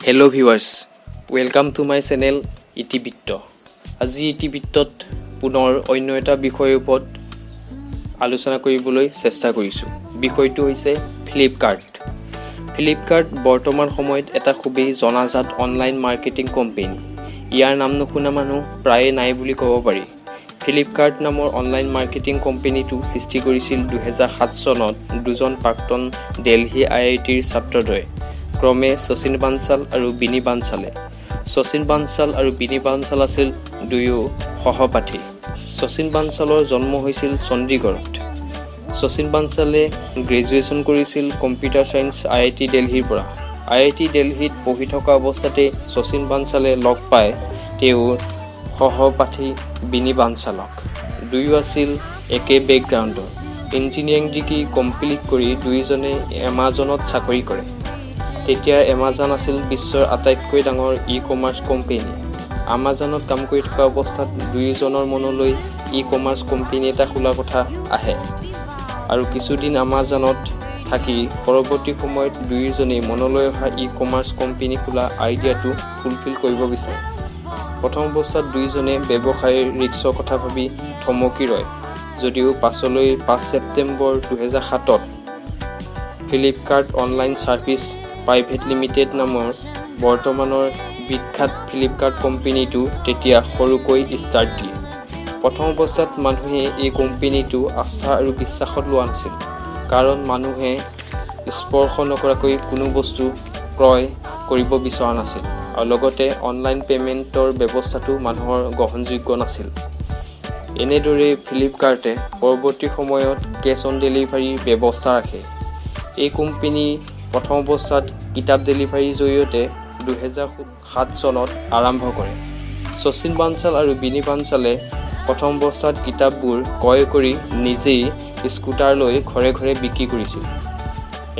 Hello viewers, welcome to my channel ইতিবৃত্ত। আজি ইতিবৃত্তত পুনৰ অন্য এটা বিষয়ৰ ওপৰত আলোচনা কৰিবলৈ চেষ্টা কৰিছোঁ। বিষয়টো হৈছে ফ্লিপকাৰ্ট। ফ্লিপকাৰ্ট বৰ্তমান সময়ত এটা খুবেই জনাজাত অনলাইন মাৰ্কেটিং কোম্পেনী। ইয়াৰ নাম নুশুনা মানুহ প্ৰায়ে নাই বুলি ক'ব পাৰি। ফ্লিপকাৰ্ট নামৰ অনলাইন মাৰ্কেটিং কোম্পেনীটো সৃষ্টি কৰিছিল 2007 চনত দুজন প্ৰাক্তন দেলহি আইআইটিৰ ছাত্ৰদ্বয়ে ক্ৰমে শচীন বানচাল আৰু বিনী বানচালে। শচীন বানচাল আৰু বিনী বানচাল আছিল দুয়ো সহপাঠী। শচীন বানচালৰ জন্ম হৈছিল চণ্ডীগড়ত। শচীন বানচালে গ্ৰেজুৱেশ্যন কৰিছিল কম্পিউটাৰ ছায়েন্স আইআইটি দেলহিৰ পৰা। আইআইটি দেলহিত পঢ়ি থকা অৱস্থাতে শচীন বানচালে লগ পায় তেওঁৰ সহপাঠী বিনী বানচালক। দুয়ো আছিল একে বেকগ্ৰাউণ্ডৰ। ইঞ্জিনিয়াৰিং ডিগ্ৰী কমপ্লিট কৰি দুয়োজনে এমাজনত চাকৰি কৰে। তেতিয়া এমাজন আছিল বিশ্বৰ আটাইতকৈ ডাঙৰ ই কমাৰ্চ কোম্পেনী। আমাজনত কাম কৰি থকা অৱস্থাত দুয়োজনৰ মনলৈ ই কমাৰ্চ কোম্পেনী এটা খোলাৰ কথা আহে আৰু কিছুদিন আমাজনত থাকি পৰৱৰ্তী সময়ত দুয়োজনেই মনলৈ অহা ই কমাৰ্চ কোম্পেনী খোলা আইডিয়াটো ফুলফিল কৰিব বিচাৰে। প্ৰথম অৱস্থাত দুয়োজনে ব্যৱসায়ৰ ৰিস্কৰ কথা ভাবি থমকি ৰয় যদিও পাছলৈ 5 ছেপ্টেম্বৰ 2007ত Flipkart online service private limited নামৰ বৰ্তমানৰ বিখ্যাত ফ্লিপকাৰ্ট কোম্পেনীটো তেতিয়া সৰুকৈ ষ্টাৰ্ট দিয়ে। প্ৰথম অৱস্থাত মানুহে এই কোম্পেনীটো আস্থা আৰু বিশ্বাসত লোৱা নাছিল, কাৰণ মানুহে স্পৰ্শ নকৰাকৈ কোনো বস্তু ক্ৰয় কৰিব বিচৰা নাছিল আৰু লগতে অনলাইন পে'মেণ্টৰ ব্যৱস্থাটো মানুহৰ গ্ৰহণযোগ্য নাছিল। এনেদৰেই ফ্লিপকাৰ্টে পৰৱৰ্তী সময়ত কেছ অন ডেলিভাৰীৰ ব্যৱস্থা ৰাখে। এই কোম্পেনী প্ৰথম অৱস্থাত কিতাপ ডেলিভাৰীৰ জৰিয়তে 2007 চনত আৰম্ভ কৰে। শচীন বানচাল আৰু বিনী বানচালে প্ৰথম অৱস্থাত কিতাপবোৰ ক্ৰয় কৰি নিজেই স্কুটাৰ লৈ ঘৰে ঘৰে বিক্ৰী কৰিছিল।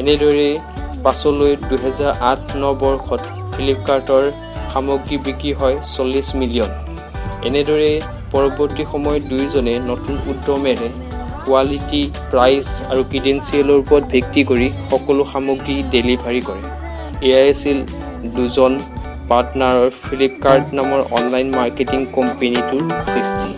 এনেদৰেই পাছলৈ 2008-9 বৰ্ষত ফ্লিপকাৰ্টৰ সামগ্ৰী বিক্ৰী হয় 40 মিলিয়ন। এনেদৰেই পৰৱৰ্তী সময়ত দুয়োজনে নতুন উদ্যমেৰে কোৱালিটি, প্ৰাইচ আৰু ক্ৰিডেনচিয়েলৰ ওপৰত ভিত্তি কৰি সকলো সামগ্ৰী ডেলিভাৰী কৰে। এয়াই আছিল দুজন পাৰ্টনাৰৰ ফ্লিপকাৰ্ট নামৰ অনলাইন মাৰ্কেটিং কোম্পেনীটোৰ সৃষ্টি।